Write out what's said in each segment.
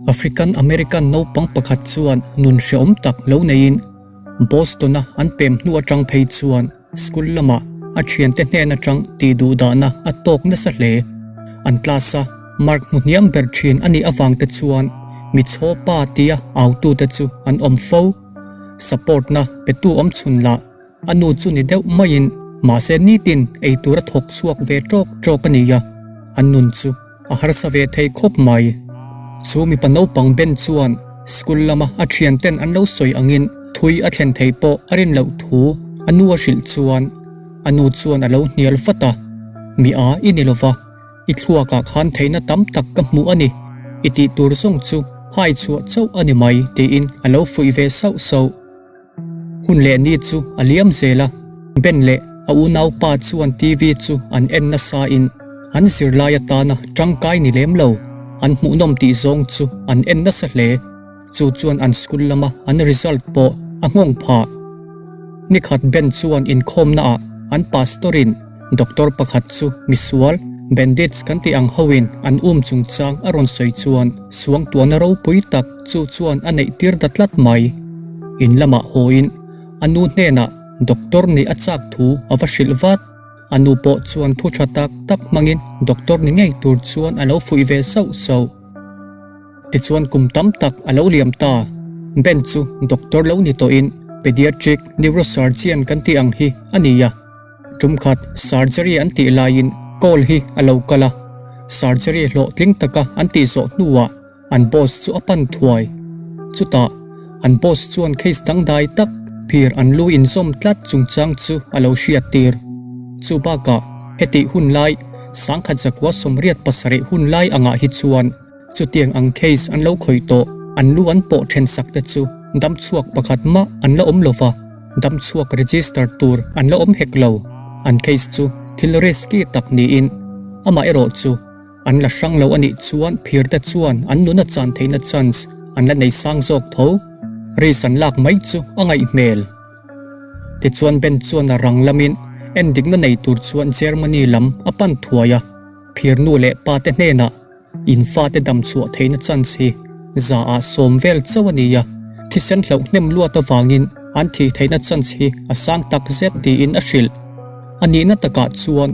African American naupang pakhat chuan nun hrehawm tak lo neiin Boston-a an pem hnu atang phei chuan school lamah a thiante hnen atang tih duh dahna a tawk nasa hle. An class-a mark hmu hniam ber thin a nih avang te chuan mi chhaw pa tia autute chu an awm fo. Support-na petu awm chhun lah A nu chu ni deuh maiin mahse nitin ei tur a thawk chhuak ve tawk tawk a ni a, an nun chu a harsa ve thei khawp mai. Chu mipa naupang Ben chuan school lama a thianten an lo sawi angin thui a thlen thei pawh a rin loh thu a nu a hrilh chuan a nu chuan a lo hnial vat a, Mi a i ni lova, i thluakah khan theihna tam tak ka hmuh a ni, i tih tur zawng chu hai chhuah chauh a ni mai tiin a lo fuih ve sauh sauh. Hun leh ni chu a liam zel a, Ben leh a unaupa chuan TV chu an en nasa in an zirlai atana tangkai ni lem lo, an hmuhnawm tih zawng chu an en nasa hle. Chu chuan an school lama an result pawh a nghawng phah. Nikhat Ben chuan inkhawmna ah an pastor in Doctor pakhat chu misual, bandits kan tih ang hoin an um chungchang a rawn sawi chuan suangtuahna ropui tak chu chuan a neih tir ta tlat mai. In lamah hawiin a nu hnenah doctor nih a chak thu a va hrilh vat. A nu pawh chuan thu tha tak tak hmangin doctor ni ngei tur chuan a lo fuih ve sauh sauh. Tichuan kum tam tak a lo liam ta. Ben chu doctor lo ni tawhin pediatric neurosurgeon kan tih ang hi a ni a. Tumkhat surgery an tih laiin call hi a lo kal a, surgery hlawhtling taka an tih zawh hnuah an boss chu a pan thuai. Chutah an boss chuan case dangdai tak phir an lu inzawm tlat chungchang chu a lo hriat tir. Chu bakah hetih hun lai sangkhat zakua 87 hun lai angah hi chuan Chutiang ang case an lo khawih tawh, an lu an pawh then sak te chu dam chhuak pakhat mah an la awm lova, dam chhuak register tur an la awm hek lo. An case chu thil risky tak niin amaherawh chu an la hrang lo a nih chuan phir te chuan an nuna chan theihna chance an la nei sang zawk tho. Risk an lak mai chu a ngaih hmel. Tichuan Ben chuan a rang lamin endikna nei tur chuan Germany lam a pan thuai a, phir nu leh pa te hnenah In fate dam chhuah theihna chance hi 100 vel chauh a ni a, thisen hlauh hnem luat avangin an thih theihna chance hi a sang tak zet tiin a hrilh. A nihna takah chuan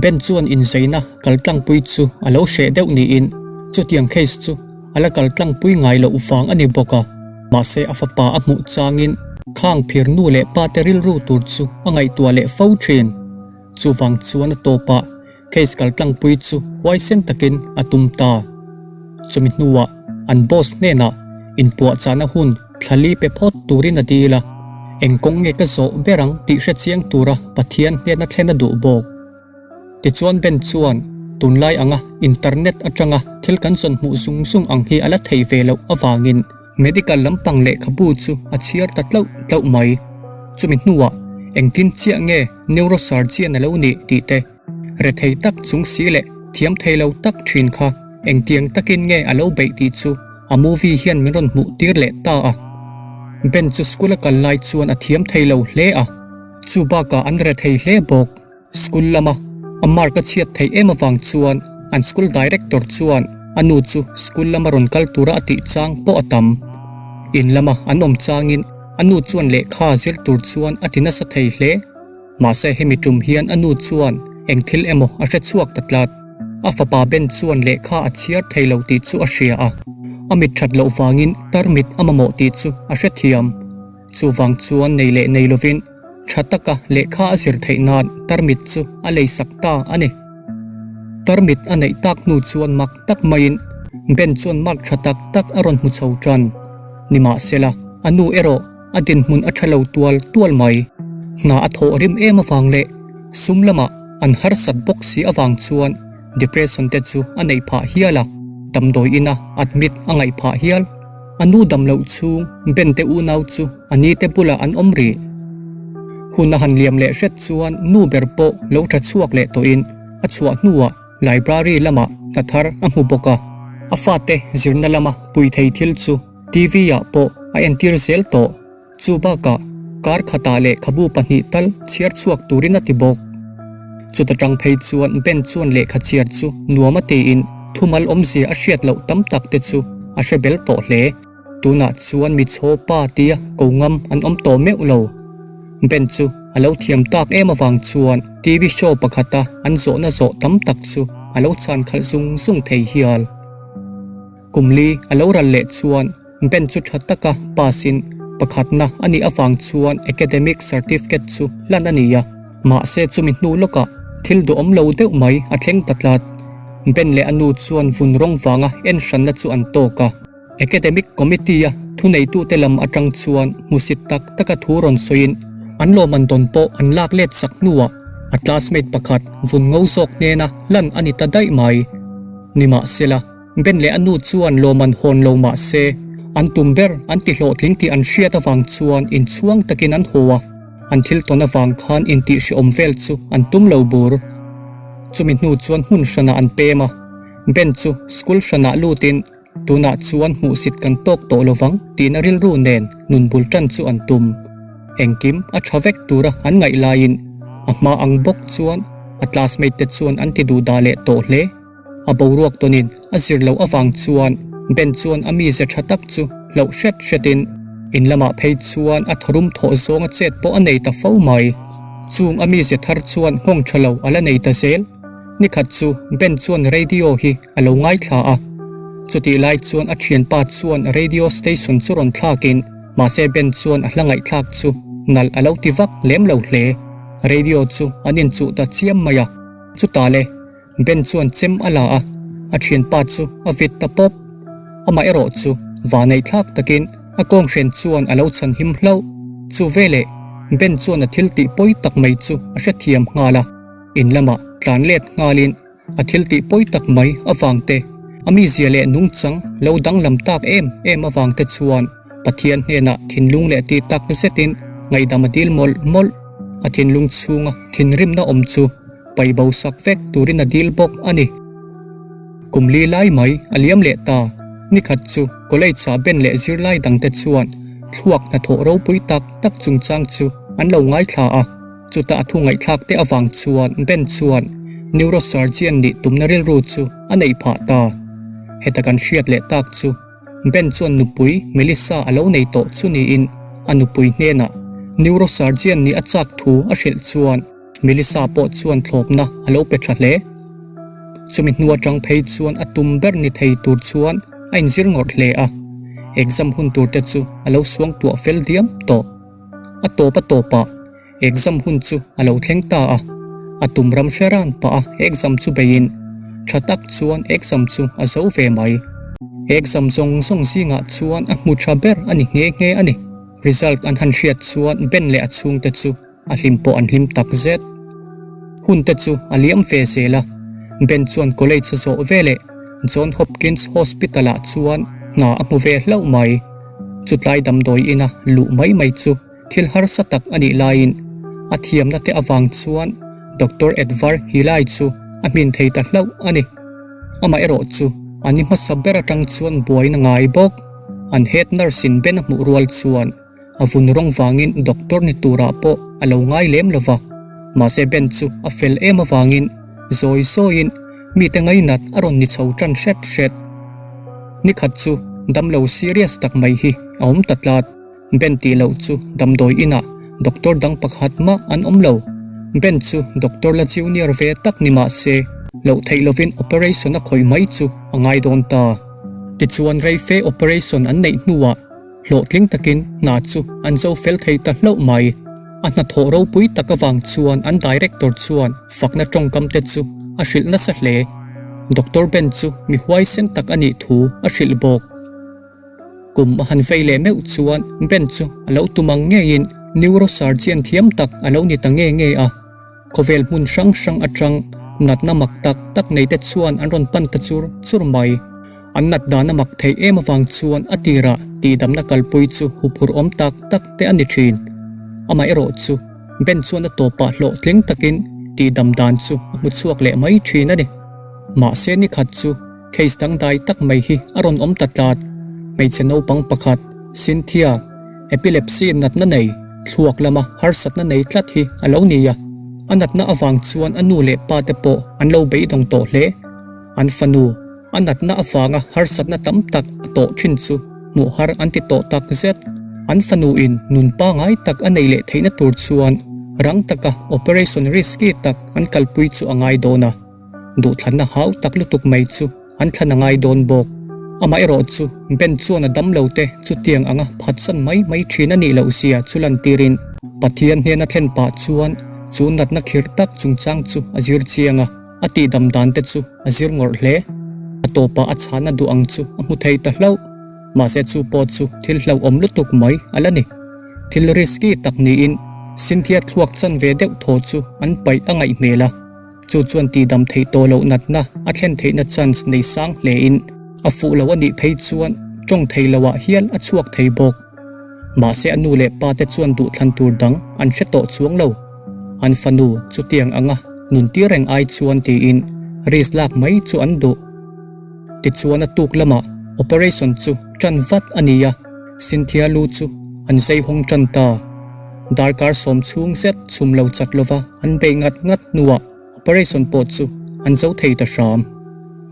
Ben chuan inzeina kaltlangpui chu a lo hreh deuh niin chutiang case chu a la kaltlangpui ngai loh vang a ni bawk a, mahse a fapa a hmuh changin khang phir nu leh pate rilru tur chu a ngaihtuah leh fo thin. Chuvang chuan a tawpah Case kaltlangpui chu huaisen takin a tum ta. Chumi hnuah an boss hnenah inpuahchahna hun thla li pe phawt turin a dil a, eng kawng nge ka zawh ber ang tih hre chiang tura Pathian hnena thlen a duh bawk. Tichuan Ben chuan tunlai anga internet atanga thil kan zawn hmuh zung zung ang hi a la thei ve loh avangin Medical lampang lehkhabu chu a chhiar ta tlauh tlauh mai. Chumi hnuah engtin chiah nge neurosurgeon a lo nih tih te, Rethei tak chung si leh thiam thei lo tak thin kha engtiang takin nge a lo beih tih chu a movie hian min rawn hmuh tir leh ta a. Ben chu school a kal lai chuan a thiam thei lo hle a, chu bakah an rethei hle bawk. School lama a mark a chhiat theih em avang chuan an school director chuan a nu chu school lama rawn kal tura a tih chang pawh a tam. In lama an awm changin a nu chuan lehkha zir tur chuan a ti nasa thei hle. Mahse hemi tum hian a nu chuan eng thil emaw a hre chhuak ta tlat. A fapa Ben chuan lehkha a chhiar thei lo tih chu a hria a, a mit that loh vangin tarmit a mamawh tih chu a hrethiam. Chuvang chuan nei leh nei lovin tha taka lehkha a zir theih nan tarmit chu a leisak ta a ni. Tarmit a neih tak hnu chuan mak tak maiin Ben chuan mark tha tak tak a rawn hmu chho tan. Nimahsela, a nu erawh A dinhmun a tha lo tual tual mai. Hna a thawh rim em avang leh sum lamah an harsat bawk si avang chuan depression te chu a neih phah hial a, damdawi ina admit a ngaih phah hial. A nu dam loh chhung Ben te unau chu a ni te bulah an awm rih. Hun a han liam leh hret chuan nu ber pawh lo tha chhuak leh tawhin a chhuah hnuah library lamah hna thar a hmu bawk a. A fate zirna lama pui thei thil chu TV ah pawh a entir zel tawh. Chu bakah kar khatah lehkhabu pahnih tal chhiar chhuak turin a ti bawk. Chuta tang phei chuan Ben chuan lehkha chhiar chu nuam a tiin thumal awmzia a hriat loh tam tak te chu a hre bel tawh hle. Tunah chuan mi chhaw pa tia ko ngam an awm tawh meuh lo. Ben chu a lo thiam tak em avang chuan TV show pakhata an zawhna zawh tam tak chu a lo chhan khalh zung zung thei hial. Kum li a lo ral leh chuan Ben chu tha taka pass in pakhatna a nih avang chuan academic certificate chu hlan a ni a. Mahse chumi hnu lawkah thil duhawm lo deuh mai a thleng ta tlat. Ben leh a nu chuan vun rawng vanga en hranna chu an tawk a. Academic Committee-a thuneitute lam atang chuan hmusit tak taka thu rawn sawiin an lawmman dawn pawh an lak let sak hnuah a classmate pakhat vun ngo zawk hnena lan a ni ta daih mai. Nimahsela, Ben leh a nu chuan lawmman hawn lo mah se, an tum ber an ti hlawhtling tih an hriat avang chuan inchhuang takin an haw a, an thil tawn avang khan intihhrehawm vel chu an tum lo bur. Chumi hnu chuan hmun hranah an pem a, Ben chu school hranah lutin Tunah chuan hmuhsit kan tawk tawh lovang tihna rilru nen nun bul tan chu an tum. Engkim a tha vek tura an ngaih laiin a hma ang bawk chuan a classmate te chuan an ti duhdah leh tawh hle. A boruak tawnin a zir loh avang chuan Ben chuan a mize tha tak chu hlauh hret hretin in lamah phei chuan a tharum thawh zawnga chet pawh a nei ta fo mai. Chung a mize thar chuan nghawng tha lo a la nei ta zel. Nikhat chu Ben chuan radio hi a lo ngaithla a. Chutih lai chuan a thianpa chuan radio station chu rawn thlakin mahse Ben chuan a hla ngaihthlak chu nalh a lo ti vak lem lo hle. Radio chu an inchuh ta chiam mai a. Chutah le, Ben chuan chem a la a, a thianpa chu a vit ta pawp. Amah erawh chu vaneihthlak takin a kawnghren chuan a lo chhan him hlauh. Chu veleh Ben chuan a thil tih pawi tak mai chu a hrethiam nghal a, in lamah tlan let nghalin A thil tih pawi tak mai avang te, a mizia leh nungchang lo danglam tak em em avang te chuan Pathian hnenah thinlung leh ti tak zetin ngaihdam a dil mawlh mawlh. A thinlung chhunga thinrimna awm chu paihbo sak vek turin a dil bawk a ni. Kum li lai mai a liam leh ta. Nikhat chu college ah Ben leh zirlai dangte chuan thluak hnathawh ropui tak tak chungchang chu an lo ngaithla a. Chutah a thu ngaihthlak te avang chuan Ben chuan neurosurgeon nih tumna rilru chu a neih phah ta. Heta kan hriat leh tak chu Ben chuan nupui Melissa a lo nei tawh chu niin a nupui hnenah neurosurgeon nih a chak thu a hrilh chuan Melissa pawh chuan thlawpna a lo pe tha hle. Chumi hnu atang phei chuan a tum ber ni thei tur chuan a inzir ngawrh hle a, exam hun tur te chu a lo suangtuah fel diam tawh. A tawp a tawpah exam hun chu a lo thleng ta a, a tum ram hre ran pah a exam chu beiin tha tak chuan exam chu a zo ve mai. Exam zawng zawng zingah chuan a hmu tha ber a ni nghe nghe a ni. Result an han hriat chuan Ben leh a chhungte chu a hlim pawh an hlim tak zet. Hun te chu a liam ve zel a, Ben chuan college a zawh veleh John Hopkins Hospital ah chuan hna a hmu ve hlauh mai. Chutlai damdawi ina luh mai mai chu thil harsa tak a nih laiin a thiamna te avang chuan Doctor Edward Hilai chu a hmin thei ta hlauh a ni. Amaherawh chu a ni hmasa ber atang chuan buaina ngai bawk. An head nurse in Ben a hmuh rual chuan A vun rawng vangin doctor ni turah pawh a lo ngai lem lo va, mahse Ben chu a fel em avangin zawi zawiin mite ngainat a rawn ni chho tan hret hret. Nikhat chu damlo serious tak mai hi a awm ta tlat. Ben tih loh chu damdawi inah doctor dang pakhat mah an awm lo. Ben chu doctor la junior ve tak ni mah se loh theih lovin operation a khawih mai chu a ngai dawn ta. Tichuan reife operation an neih hnuah Hlawhtling takin hna chu an zo fel thei ta hlauh mai. A hnathawh ropui tak avang chuan an director chuan fakna tawngkam te chu a hrilh nasa hle. Doctor Ben chu mi huaisen tak a nih thu a hrilh bawk. Kum a han vei leh meuh chuan Ben chu a lo tum ang ngeiin neurosurgeon thiam tak a lo ni ta nge nge a. Khawvel hmun hrang hrang atang natna mak tak tak nei te chuan an rawn pan ta chur chur mai. An nat dan a mak theih em avang chuan a tirah tihdamna kalpui chu huphurh awm tak tak te a ni thin. Amaherawh chu Ben chuan a tawpah hlawhtling takin tihdam dan chu a hmu chhuak leh mai thin a ni. Mahse nikhat chu case dangdai tak mai hi a rawn awm ta tlat. Hmeichhe naupang pakhat, Cynthia, epilepsy natna nei, thluak lama harsatna nei tlat hi a lo ni a. A natna avang chuan a nu leh pa te pawh an lo beidawng tawh hle. An fanu. A natna avanga harsatna tam tak a tawh thin chu hmuh har an ti tawh tak zet. An fanuin nun pangai tak a neih leh theihna tur chuan rang taka operation risky tak an kalpui chu a ngai dawn a, duhthlanna hau tak lutuk mai chu an thlan a ngai dawn bawk. Amaherawh chu Ben chuan a damlo te chutiang anga phatsan mai mai thin a nih loh zia chu lantirin Pathian hnena thlen pah chuan chu natna khir tak chungchang chu a zir chiang a. A tihdam dan te chu a zir ngawrh hle. A tawpah a chhana duh ang chu a hmu thei ta hlauh. Mahse chu pawh chu thil hlauhawm lutuk mai a la ni. Thil risky tak niin Cynthia thluak chan ve deuh thaw chu an paih a ngaih hmel a. Chu chuan tihdam theih tawh loh natna a thlen theihna chance nei sang hlein a fuh lo a nih phei chuan tawng thei loah hial a chhuak thei bawk. Mahse a nu leh pa te chuan duhthlan tur dang an hre tawh chuang lo. An fanu chutiang anga nun tir reng ai chuan tiin risk lak mai chu an duh. Tichuan a tuk lamah operation chu tan vat a ni a, Cynthia lu chu an zai hawng tan ta. Darkar sawm chhung zet chhum lo chat lova an beih ngat ngat hnuah operation pawh chu an zo thei ta hram.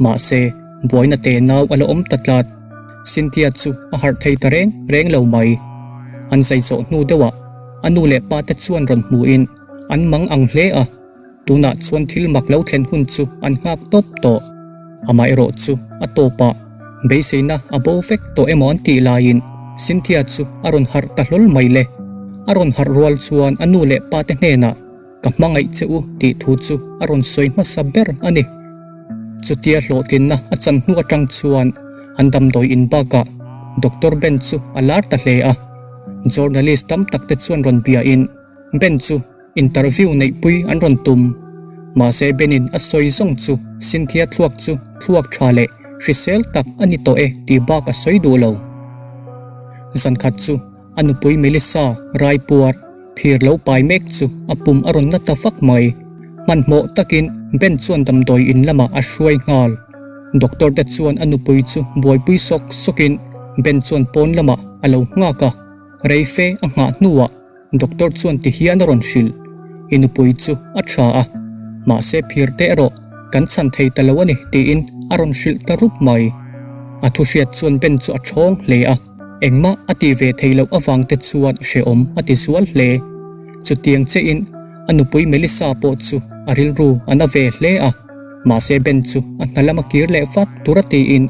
Mahse, buaina te nau a la awm ta tlat. Cynthia chu a harh thei ta reng reng lo mai. An zai zawh hnu deuhah a nu leh pa te chuan rawn hmuhin an mang ang hle a, tunah chuan thil mak lo thlen hun chu an nghak tawp tawh. Amaherawh chu a tawpah beiseina a bo vek tawh emaw an tih laiin Cynthia chu a rawn harh ta hlawl mai le. A rawn harh rual chuan a nu leh pa te hnenah Ka hmangaih che u tih thu chu a rawn sawi hmasa ber a ni. Chutia hlawhtlinna a chan hnu atang chuan an damdawi in bakah Doctor Ben chu a lar ta hle a. Journalist tam tak te chuan rawn biain Ben chu interview neihpui an rawn tum. Mahse Ben-in a sawi zawng chu Cynthia thluak chu thluak tha leh hrisel tak a ni tawh e tih bak a sawi duh lo. Zankhat chu A nupui Melissa raipuar phir lo pai mek chu a pum a rawn na ta vak mai. Hmanhmawh takin Ben chuan damdawi in lamah a hruai nghal. Doctor te chuan a nupui chu buaipui sawk sawkin Ben chuan pawn lamah a lo nghak a, rei fe a nghah hnuah doctor chuan ti hian a rawn hrilh, I nupui chu a tha a, mahse phir te erawh kan chhan thei ta lo a ni tiin a rawn hrilh ta rup mai. A thuhriat chuan Ben chu a thawng hle a. Engmah a ti ve thei loh avang te chuan hrehawm a ti zual hle. Chutiang chiahin a nupui Melissa pawh chu a rilru a na ve hle a, mahse Ben chu a hna lama kir leh vat tur a tiin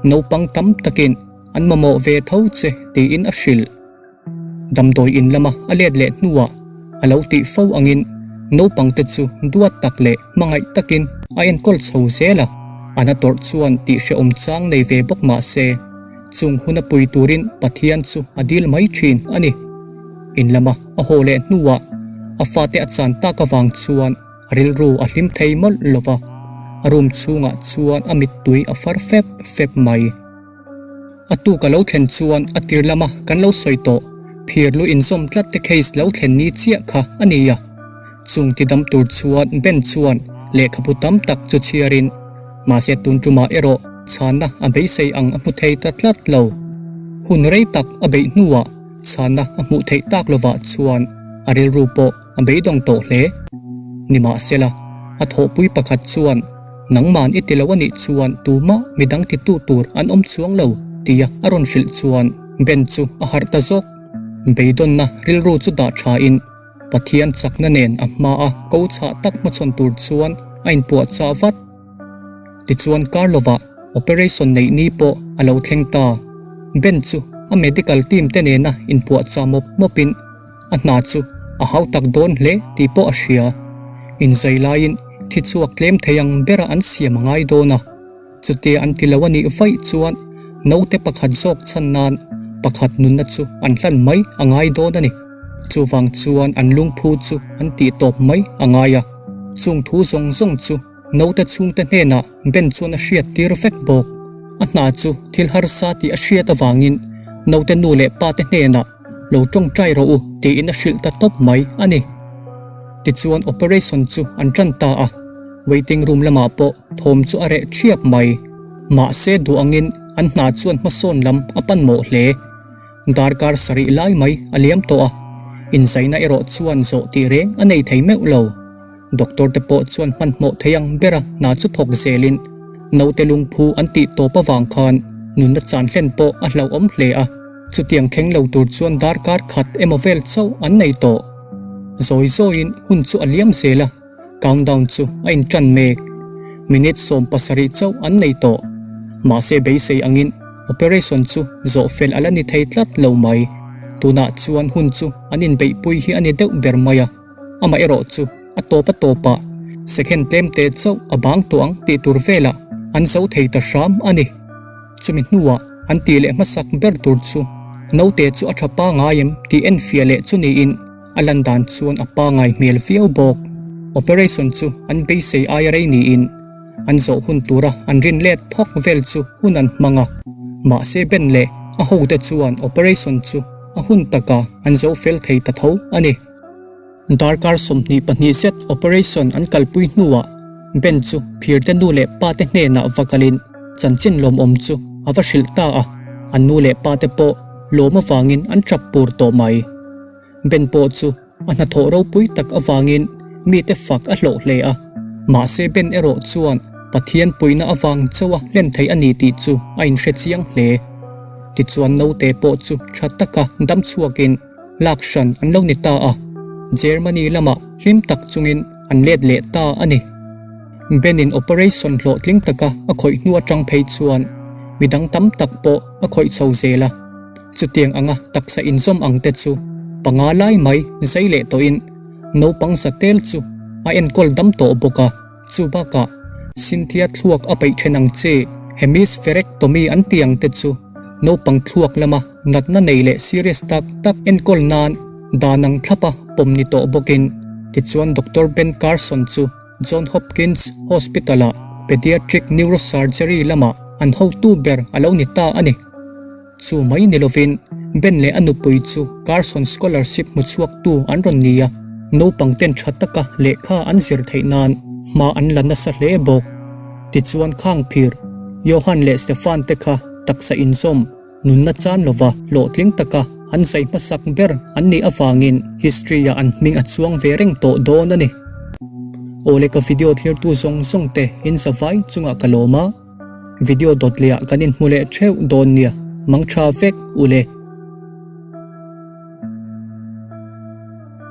naupang tam takin an mamawh ve tho che tiin a hrilh. Damdawi in lama a let leh hnuah a lo tih fo angin naupang te chu duat tak leh hmangaih takin a enkawl chho zel a, a na tawrh chuan tih hrehawm chang nei ve bawk mahse chung hun a pui turin Pathian chu a dil mai thin a ni. In lama a haw leh hnuah a fate a chan tak avang chuan a rilru a hlim thei mawlh lo va, a room chhungah chuan a mittui a far fep fep mai. A tuk a lo thlen chuan a tir lama kan lo sawi tawh phir lu inzawm tlat te case lo thlen ni chiah kha a ni a. Chung ti dam tur chuan Ben chuan lehkhabu tam tak chu chhiarin mahse tun tumah erawh chhanna a beisei ang a hmu thei ta tlat lo. Hun rei tak a beih hnuah chhanna a hmuh theih tak lovah chuan a rilru pawh a beidawng tawh hle. Nimahsela, a thawhpui pakhat chuan Nangman i ti lo a nih chuan tumah midang titu tur an awm chuang lo tia a rawn hrilh chuan Ben chu a harh ta zawk. Beidawnna rilru chu dah thain Pathian chakna nen a hmaa ko chhah tak hmachhawn tur chuan a inpuahchah vat. Tichuan kar lovah operation neih ni pawh a lo thleng ta. Ben chu a medical team te nena inpuahchah mawp mawpin A hna chu a hau tak dawn hle tih pawh a hria. Inzai laiin thi chhuak tlem thei ang bera an siam a ngai dawn a. Chutia an ti lo a nih vaih chuan naute pakhat zawk chhan nan pakhat nunna chu an hlan mai a ngai dawn a ni. Chuvang chuan an lungphu chu an tih tawp mai a ngai a. Chung thu zawng zawng chu Naute chhungte hnenah Ben chuan a hriat tir vek bawk. A hna chu thil harsa tih a hriat avangin naute nu leh pate hnenah lo tawngtai rawh u tiin a hrilh ta tawp mai a ni. Tichuan operation chu an tan ta a, waiting room lamah pawh thawm chu a reh thiap mai. Mahse duh angin an hna chuan hmasawn lam a pan mawh hle. Darkar sarih lai mai a liam tawh a, inzaina erawh chuan zawh tih reng a nei thei meuh lo. Doctor te pawh chuan hmanhmawh thei ang bera hna chu thawk zelin. Naute lungphu an tih tawp avang khan nunna chan hlen pawh a hlauhawm hle a, chutiang thleng lo tur chuan darkar khat emaw vel chauh an nei tawh. Zawi zawiin hun chu a liam zel a, countdown chu a inṭan mek. Minute 70 chauh an nei tawh. Mahse beisei angin operation chu zawh fel a la ni thei tlat lo mai. Tunah chuan hun chu an inbeihpui hi a ni deuh ber mai a. Amaherawh chu a tawp a tawpah second tlemte chauh a bang tawh ang tih tur velah an zo thei ta hram a ni. Chumi hnuah an tih leh hmasak ber tur chu naute chu a tha pangai em tih enfiah leh chu niin a lan dan chuan a pangai hmel viau bawk. Operation chu an beisei aia rei niin an zawh hun tura an rin let thawk vel chu hun an hmang a. Mahse Ben leh a hote chuan operation chu a hun taka an zo fel thei ta tho a ni. Darkar 22 zet operation an kalpui hnuah Ben chu phirte nu leh pa te hnenah va kalin chanchin lawmawm chu a va hrilh ta a, an nu leh pa te pawh lawm avangin an tap pur tawh mai. Ben pawh chu a hnathawh ropui tak avangin mite fak a hlawh hle a, mahse Ben erawh chuan Pathian puihna avang chauha hlen thei a ni tih chu a inhre chiang hle. Tichuan naute pawh chu tha taka dam chhuakin lak hran an lo ni ta a, Germany lamah hlim tak chungin an let leh ta a ni. Ben-in operation hlawhtling taka a khawih hnu atang phei chuan midang tam tak pawh a khawih chho zel a, chutiang anga taksa inzawm ang te chu panga lai mai zai leh tawhin naupang za tel chu a enkawl dam tawh bawk a. Chu bakah Cynthia thluak a peih then ang che, hemispherectomy an tih ang te chu naupang thluak lama natna nei leh serious tak tak enkawl nan dan ang thlapa pawm ni tawh bawkin tichuan Doctor Ben Carson chu John Hopkins Hospital-ah Pediatric Neurosurgery lamah an hotu ber a lo ni ta a ni. Chu mai ni lovin Ben leh a nupui chu Carson Scholarship hmu chhuaktu an rawn ni a, naupang ten tha taka lehkha an zir theih nan hma an la nasa hle bawk. Tichuan khang phir, Johan leh Stefan te kha taksa inzawm nunna chan lova hlawhtling taka an zai hmasak ber an nih avangin history-ah an hming a chuang ve reng tawh dawn a ni. Awle ka video thlirtu zawng zawng te in zavai chungah ka lawm a. Video dawt leh ah kan inhmu leh theuh dawn nia, mang tha vek u le.